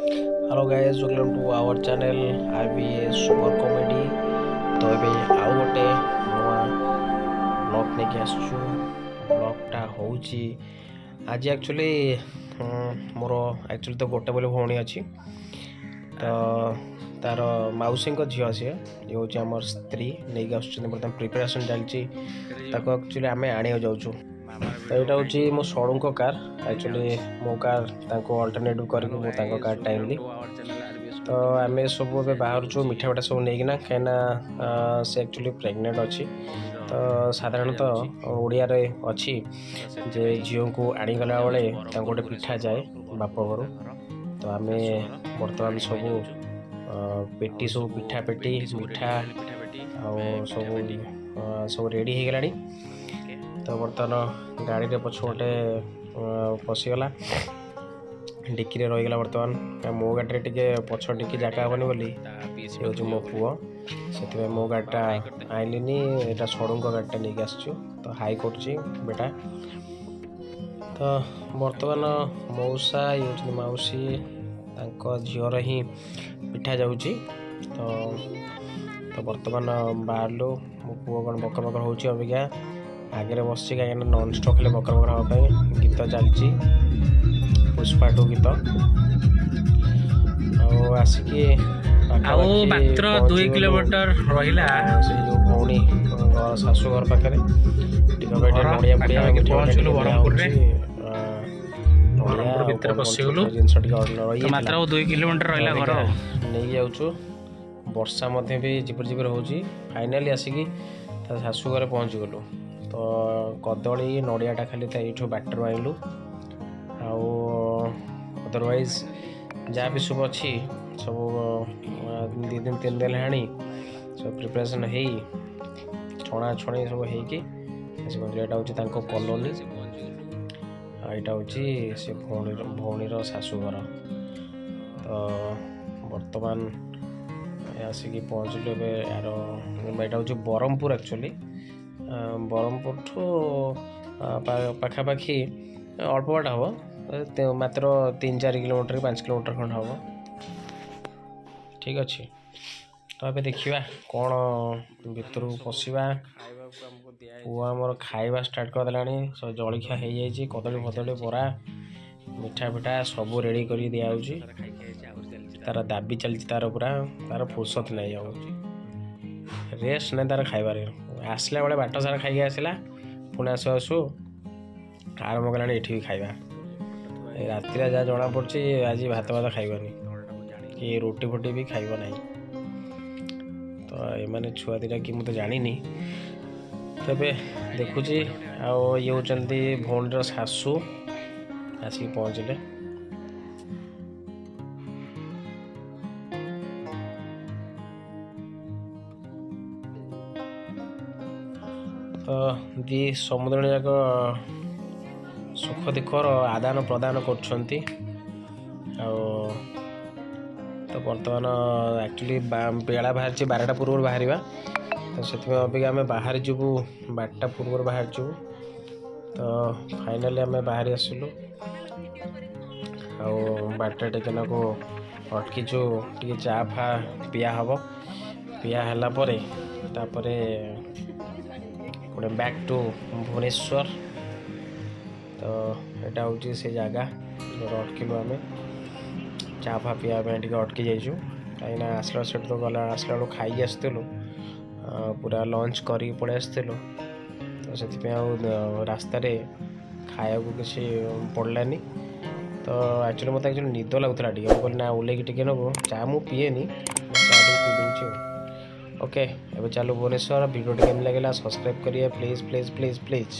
Hello guys, welcome to our channel RBA Super Comedy। ତ ଏବେ ଆଉ ଗୋଟେ ନୂଆ ବ୍ଲଗ୍ ନେଇକି ଆସିଛୁ। ବ୍ଲଗ୍ଟା ହେଉଛି ଆଜି ଆକ୍ଚୁଆଲି ମୋର ଆକ୍ଚୁଆଲି ତ ଗୋଟେ ବୋଲି ଭଉଣୀ ଅଛି, ତ ତାର ମାଉସୀଙ୍କ ଝିଅ ସିଏ, ଇଏ ହେଉଛି ଆମର ସ୍ତ୍ରୀ, ନେଇକି ଆସୁଛନ୍ତି। ବର୍ତ୍ତମାନ ପ୍ରିପାରେସନ୍ ଚାଲିଛି, ତାକୁ ଆକ୍ଚୁଆଲି ଆମେ ଆଣିବାକୁ ଯାଉଛୁ। ତ ଏଇଟା ହେଉଛି ମୋ ସଡ଼ୁଙ୍କ କାର୍। ଆକ୍ଚୁଆଲି ମୋ କାର୍ ତାଙ୍କୁ ଅଲ୍ଟରନେଟିଭ୍ କରିକି ମୁଁ ତାଙ୍କ କାର୍ଟା ଆଣିଲି। ତ ଆମେ ସବୁ ଏବେ ବାହାରୁଛୁ ମିଠା ଫିଠା ସବୁ ନେଇକିନା, କାହିଁକିନା ସେ ଆକ୍ଚୁଆଲି ପ୍ରେଗନେଣ୍ଟ ଅଛି। ତ ସାଧାରଣତଃ ଓଡ଼ିଆରେ ଅଛି ଯେ ଝିଅଙ୍କୁ ଆଣିଗଲା ବେଳେ ତାଙ୍କୁ ଗୋଟେ ପିଠା ଯାଏ ବାପ ଘରୁ। ତ ଆମେ ବର୍ତ୍ତମାନ ସବୁ ପେଟି, ସବୁ ପିଠା ପେଟି, ମିଠା ଆଉ ସବୁ ସବୁ ରେଡ଼ି ହେଇଗଲାଣି। ତ ବର୍ତ୍ତମାନ ଗାଡ଼ିରେ ପଛ ଗୋଟେ ପଶିଗଲା, ଡିକିରେ ରହିଗଲା। ବର୍ତ୍ତମାନ ମୋ ଗାଡ଼ିରେ ଟିକେ ପଛ ଡିକି ଜାଗା ହେବନି ବୋଲି, ସେ ହେଉଛି ମୋ ପୁଅ, ସେଥିପାଇଁ ମୋ ଗାଡ଼ିଟା ଆଣିଲିନି, ଏଇଟା ସଡ଼ୁଙ୍କ ଗାଡ଼ିଟା ନେଇକି ଆସିଛୁ। ତ ହାଇ କରୁଛି ବେଟା। ତ ବର୍ତ୍ତମାନ ମଉସା, ଇଏ ହେଉଛନ୍ତି ମାଉସୀ, ତାଙ୍କ ଝିଅର ହିଁ ପିଠା ଯାଉଛି। ତ ବର୍ତ୍ତମାନ ବାହାରିଲୁ। ମୋ ପୁଅ କ'ଣ ବକର ବକର ହେଉଛି, ଅବିକା ଆଗରେ ବସିଛି, କାହିଁକିନା ନନ୍ଷ୍ଟପ୍ ହେଲେ ବକର ବକର ହେବା ପାଇଁ। ଗୀତ ଚାଲିଛି, ପୁଷ୍ପା ଟୁ ଗୀତ। ଆଉ ଆସିକି ଆଉ ମାତ୍ର 2 କିଲୋମିଟର ରହିଲା ସେ ଯେଉଁ ଭଉଣୀ ଘର, ଶାଶୁ ଘର ପାଖରେ ଟିକେ ନଡ଼ିଆ ଫଡ଼ିଆ ପହଞ୍ଚିଲୁ। ବ୍ରହ୍ମପୁରରେ, ବ୍ରହ୍ମପୁର ଭିତରେ ପଶିଗଲୁ। ଜିନିଷ ଟିକେ ରହିଯାଇଥିଲା। ମାତ୍ର ଆଉ 2 କିଲୋମିଟର ରହିଲା ଘର। ନେଇକି ଯାଉଛୁ। ବର୍ଷା ମଧ୍ୟ ବି ଝିପିରି ଝିପିରି ହେଉଛି। ଫାଇନାଲି ଆସିକି ତା ଶାଶୁ ଘରେ ପହଞ୍ଚିଗଲୁ। ତ କଦଳୀ ନଡ଼ିଆଟା ଖାଲି ତା ଏଇଠୁ ବାଟରୁ ଆଣିଲୁ, ଆଉ ଅଦରୱାଇଜ୍ ଯାହା ବି ସବୁ ଅଛି ସବୁ 2 ଦିନ 3 ଦିନ ହେଲାଣି ସବୁ ପ୍ରିପାରେସନ୍ ହେଇ, ଛଣା ଛଣି ସବୁ ହେଇକି ଆସି ପହଞ୍ଚିଲେ। ଏଇଟା ହେଉଛି ତାଙ୍କ କଲୋନୀ ଆଉ ଏଇଟା ହେଉଛି ସେ ଭଉଣୀର ଶାଶୁଘର। ତ ବର୍ତ୍ତମାନ ଆସିକି ପହଞ୍ଚିଲୁ ଏବେ। ଏହାର ଏଇଟା ହେଉଛି ବ୍ରହ୍ମପୁର। ଆକ୍ଚୁଆଲି ବ୍ରହ୍ମପୁରଠୁ ପାଖାପାଖି ଅଳ୍ପ ବାଟ ହେବ, ମାତ୍ର 3-4 କିଲୋମିଟର, 5 କିଲୋମିଟର ଖଣ୍ଡେ ହେବ। ଠିକ୍ ଅଛି, ତ ଏବେ ଦେଖିବା କ'ଣ ଭିତରକୁ ପଶିବା। ପୁଅ ଆମର ଖାଇବା ଷ୍ଟାର୍ଟ କରିଦେଲାଣି। ସବୁ ଜଳଖିଆ ହେଇଯାଇଛି, କଦଳୀ ଫଦଳୀ, ବରା, ମିଠା ଫିଠା ସବୁ ରେଡ଼ି କରିକି ଦିଆହେଉଛି। ତାର ଦାବି ଚାଲିଛି, ତାର ପୁରା ତାର ଫୁର୍ସତ ନାହିଁ, ଆଉ ରେଷ୍ଟ ନାହିଁ ତାର ଖାଇବାରେ। ଆସିଲା ବେଳେ ବାଟ ସାରା ଖାଇକି ଆସିଲା, ପୁଣି ଆସୁ ଆସୁ ଆରମ୍ଭ କଲାଣି ଏଠି ବି ଖାଇବା। ରାତିରେ ଯାହା ଜଣାପଡ଼ୁଛି ଆଜି ଭାତ ଭାତ ଖାଇବନି କି ରୁଟି ଫୁଟି ବି ଖାଇବ ନାହିଁ। ତ ଏମାନେ ଛୁଆ ଦୁଇଟା କି ମୁଁ ତ ଜାଣିନି, ତେବେ ଦେଖୁଛି। ଆଉ ଇଏ ହେଉଛନ୍ତି ଭଉଣୀର ଶାଶୁ, ଆସିକି ପହଞ୍ଚିଲେ। ତ ଦି ସମୁଦ୍ର ଯାକ ସୁଖ ଦୁଃଖର ଆଦାନ ପ୍ରଦାନ କରୁଛନ୍ତି। ଆଉ ତ ବର୍ତ୍ତମାନ ଆକ୍ଚୁଆଲି ବେଳା ବାହାରିଛି, 12ଟା ପୂର୍ବରୁ ବାହାରିବା, ତ ସେଥିପାଇଁ ଅବିକା ଆମେ ବାହାରି ଯିବୁ, 12ଟା ପୂର୍ବରୁ ବାହାରି ଯିବୁ। ତ ଫାଇନାଲି ଆମେ ବାହାରି ଆସିଲୁ ଆଉ ବାଟରେ ଟିକେ ନାକୁ ଅଟକିଛୁ, ଟିକେ ଚା ଫା ପିଆ ହେବ। ପିଆ ହେଲା ପରେ ତାପରେ ପୁଣି ବ୍ୟାକ୍ ଟୁ ଭୁବନେଶ୍ୱର। ତ ଏଇଟା ହେଉଛି ସେ ଜାଗା ଯେଉଁଟା ଅଟକିଲୁ ଆମେ, ଚା ଫା ପିଇବା ପାଇଁ ଟିକେ ଅଟକି ଯାଇଛୁ, କାହିଁକିନା ଆସିଲା ସେଠୁ ତ ଗଲା ଆସିଲା ବେଳକୁ ଖାଇକି ଆସିଥିଲୁ, ପୁରା ଲଞ୍ଚ କରିକି ପଳେଇ ଆସିଥିଲୁ। ତ ସେଥିପାଇଁ ଆଉ ରାସ୍ତାରେ ଖାଇବାକୁ କିଛି ପଡ଼ିଲାନି। ତ ଆକ୍ଚୁଆଲି ମୋତେ ଆକ୍ଚୁଆଲି ନିଦ ଲାଗୁଥିଲା ଟିକେ, ମୁଁ କହିଲି ନା ଓହ୍ଲେଇକି ଟିକେ ନେବୁ। ଚା ମୁଁ ପିଏନି, ଚା ଟିକେ ପିଇ ଦେଉଛି ଆଉ। ଓକେ, ଏବେ ଚାଲୁ ଭୁବନେଶ୍ୱର। ଭିଡ଼ିଓଟି କେମିତି ଲାଗିଲା ସବସ୍କ୍ରାଇବ୍ କରିବେ, ପ୍ଲିଜ୍ ପ୍ଲିଜ୍ ପ୍ଲିଜ୍ ପ୍ଲିଜ୍।